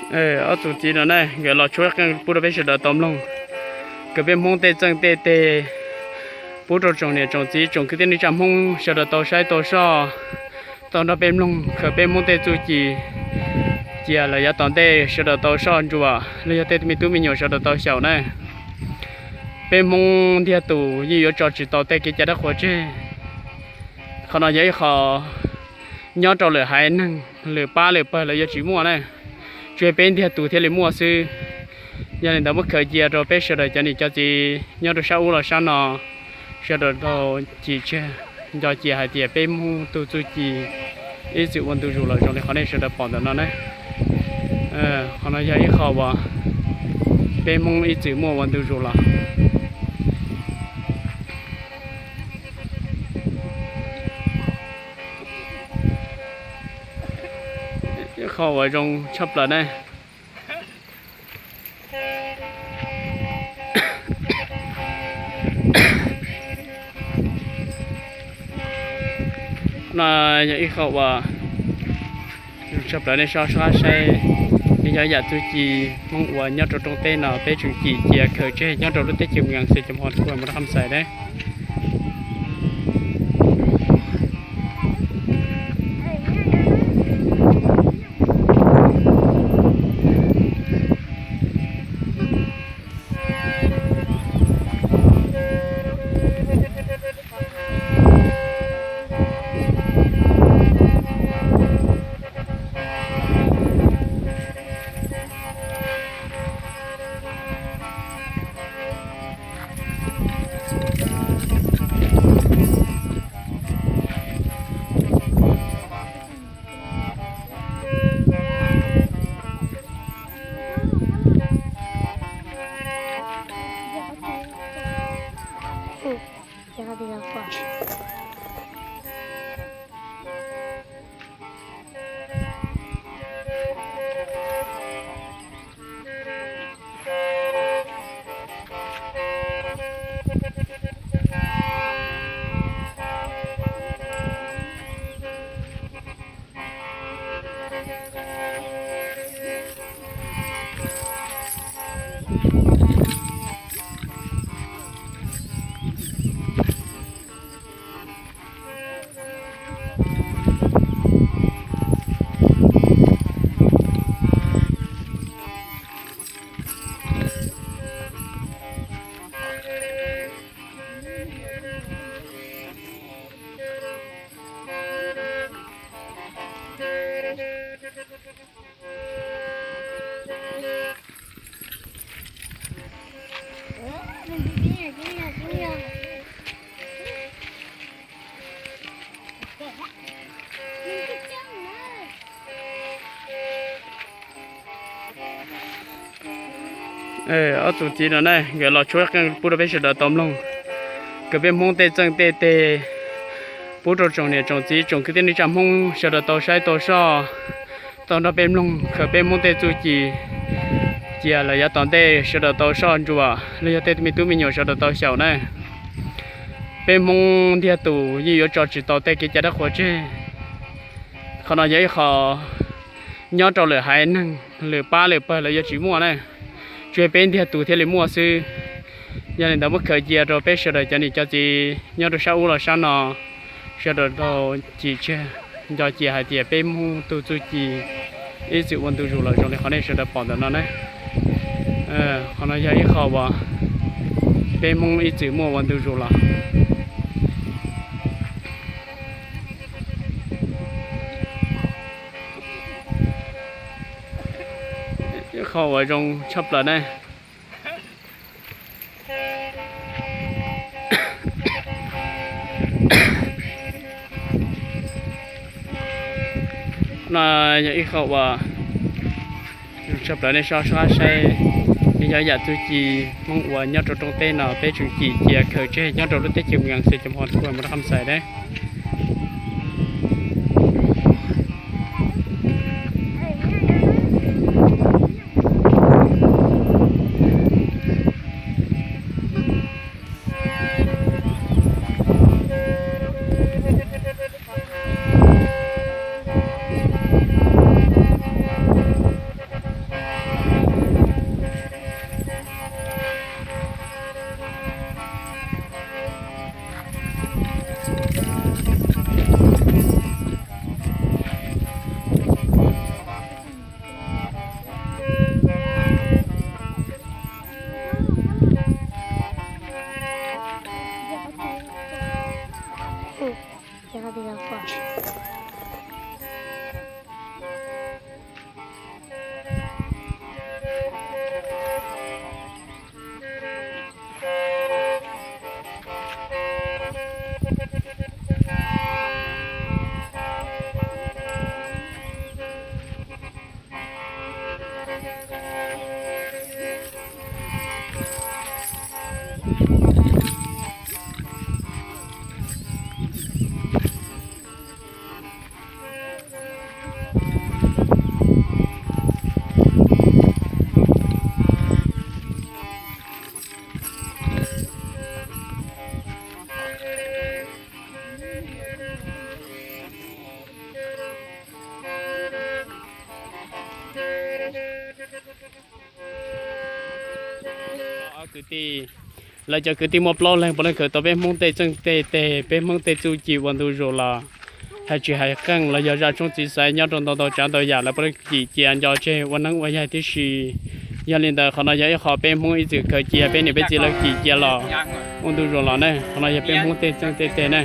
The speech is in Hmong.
Ob tug txiv no ne, nkawd los tshuab qeej pub rau peb sawv daws tau mloog, kawm peb Hmoob tej txeej tej teg, pub rau tsoom niam tsoom txiv tsoom kwv tij neej tsa Hmoob sawv daws tau saib tau soj, tau nrog peb mloog, khaws peb Hmoob tej txuj ci cia lawm yav tom ntej sawv daws tau soj ntsuam los yog tej me tub me nyuam sawv daws tau xyaum na. Peb Hmoob ntiag tus yeej yuav tso tsis tau tej kev cai dab qhuas tseg. Qhov no yog ib qho nyob rau lwm haiv neeg, lwm pab lwm pawg lawv yuav tsis muaj na. Tsuas peb ntiag tus thiaj li muaj xwb. Yog li ntawd muab khaws cia rau peb sawv daws cov niam cov txiv nyob rau sab ub los sab no, sawv daws tau cim tseg, nco cia hais tias peb Hmoob tug txuj ci ib txwm ua ntu zus los zoo li qhov nej sawv daws pom ntawm no na. Qhov no yog ib qho uas peb Hmoob ib txwm muaj ua ntu zus los. Ib qho uas zoo tshaj plaws ne, no yog ib qho uas zoo tshaj plaws, nej soj sab saib, nws yog yam txuj ci Hmoob uas nyob rau rooj teb no peb tseem cim cia khaws tseg nyob rau lub teb chaws Myanmar xwb cov mos kuj mus rau Kham Xais ne. Ob tug txiv no ne, nkawd los tshuab qeej pub rau peb sawv daws tau mloog, khaws peb Hmoob tej txeej tej teg, pub rau tsoom niam tsoom txiv tsoom kwv tij neej tsa Hmoob sawv daws tau saib tau soj, tau nrog peb mloog, khaws peb Hmoob tej txuj ci cia lawm yav tom ntej sawv daws tau soj ntsuam los yog tej me tub me nyuam sawv daws tau xyaum na. Peb Hmoob ntiag tus yeej yuav tso tsis tau tej kev cai dab qhuas tseg. Qhov no yog ib qho nyob rau lwm haiv neeg, lwm pab lwm pawg lawv yuav tsis muaj na. Tsuas peb ntiag tus thiaj li muaj xwb. Yog li ntawd muab khaws cia rau peb sawv daws cov niam cov txiv nyob rau sab ub los sab no, sawv daws tau cim tseg, nco cia hais tias peb Hmoob tug txuj ci ib txwm ua ntu zus los zoo li qhov nej sawv daws pom ntawm no na. Qhov no yog ib qho uas peb Hmoob ib txwm muaj ua ntu zus los. Ib qho uas zoo tshaj plaws ne, no yog ib qho uas zoo tshaj plaws, nej soj sab saib, nws yog yam txuj ci Hmoob uas nyob rau rooj teb no peb tseem cim cia khaws tseg nyob rau lub teb chaws Myanmar xwb cov mos kuj mus rau Kham Xais ne. Kwv tij, lawv cov kwv tij muaj plaub leeg puav leej khaws tau peb Hmoob tej txheej tej teg, peb Hmoob tej txuj ci ua ntu zus los hais tsis hais qeej los yog zaj tshoob txiv xaiv nyob rau ntau ntau tsav ntau yam lawv puav leej cim cia nco tseg ua neeb ua yaig tib si. Yog li ntawd qhov no yog ib qho peb Hmoob ib txwm khaws cia peb niam peb txiv lawv cim cia los ua ntu zus los ne, qhov no yog peb Hmoob tej txheej tej teg ne.